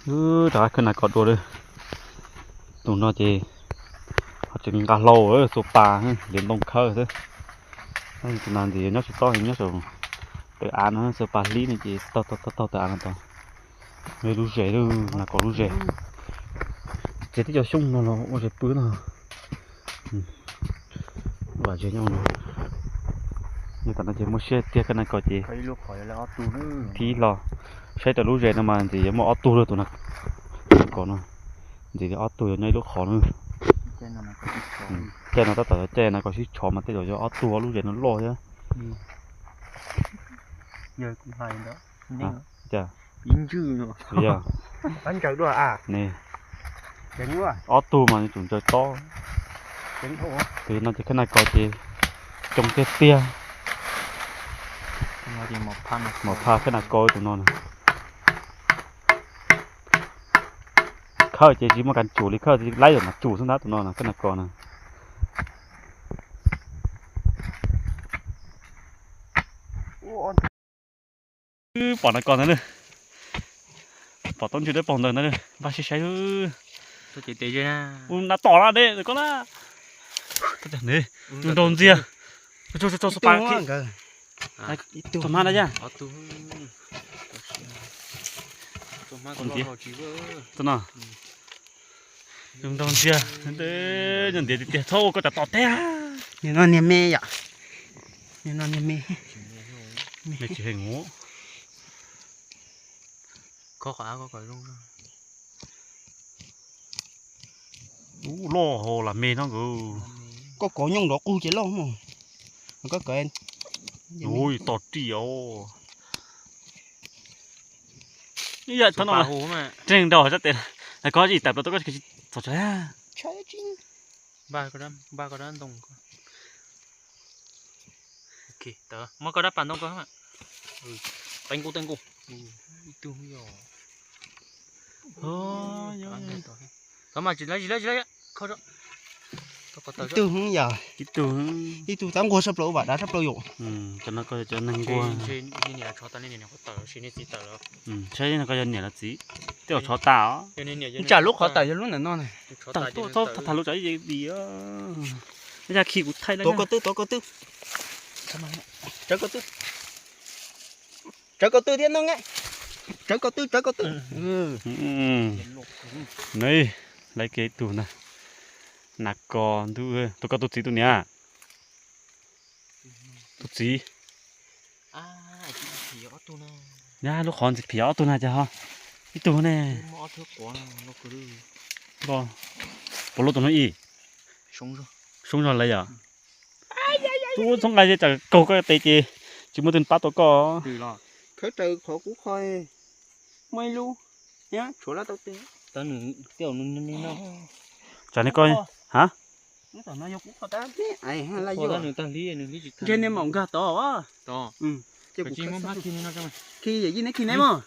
Rov qab khawb nas kos dua lawm. Tus no ces ho tseem nqa hlau xuas pas liam ntoo khawb xwb. Tus no ntxim nyob tsis tob, nyob saum tawm av no, xuas pas hlib no ces taug taug taug tawm av no tod. Lub zes, nas kos lub zes. Txiav tib co xyoob no los ua zes pw no. Vam zes nyob no. Tam no ces muaj siab tiag, khawb nas kos ces thib hlo. Saib rau lub zes no mas ntxim yuav muaj ob tug lawm tus nas kos no. Ntxim li ob tug yuav nyob ib lub qhov no. Caij no tab tom yog caij nas kos sib tshov mas tej zaum yog ob tug, lub zes no loj thiab. Ob tug mas yuav tsum ntsaws tob. Tus no ces khawb nas kos ces coob tiag tiag. Mos phaj khawb nas kos tus no na. Khawb ces tsis muaj kas tsum li, khawb laib zaum mas tsum xwb ntag tus no na, khawb nas kos na. Pom nas kos ntawd na. Pom tau ntswg dawb paug ntawd ntag, npaj siab saib. Ub, nas tom na, deb koj na. Nrau ntxiag. Tso, tso, tso, tso pa. Tus hmab na yaj. Tus no. Nrau ntxiag. Nyob ntiav tiag tiag, txhob ua koj tsam tom teb. Nim no niag me yom. Nim no niag me. Me tsis heev. Ub, loj hau lam me no nkaus. Koj kov nyooj nrov qug ces loj mog. Ui, to ri os. Yam thaum no treeg nrau sab tes, koj tsis tawm plaws tau koj tsis txog tso. Muab koj dab pas ntoo ko. Teeb nkuj, teeb nkuj. Ib tug yog. Tsis lawv, tsis lawv, tsis lawv. Ib tug yog. Ib tug, ib tug tab nquag sab plaws, ua vam dav sab plaws yom. Cov no koj cov neeg nquag. Saib no koj yog niam los txiv, tej zaum tshov tas os. Tsam lub qhov tawm yog lub ntawm no na. Tawm tuaj, txhob tham lub tsam ib yam li. Yaj khi kuv thaij lawm. Tuav koj twb, tuav koj twb. Rawv koj twb. Rawv koj twb thiab no nge. Rawv koj twb, rawv koj twb. Nws, laiv kiag ib tug na. Nas kos ntuj, tus koj tus txiv tus niam. Tus txiv. Nyab lub qhov ntxim phim ob tug na cas ho ib tug ne. Puas luaj tus no ib? Soob zog lawm yom. Tub txhob nqa, tsam kaug koj tes ces tsis muaj twg pab tau koj. Khawb raws qhov kub qhov, muaj ib lub, tshuav lab tau twg. Tsam ne koj, ha? Ntshe niag maum nkag tod. Khi yam yij neb khi neb mog.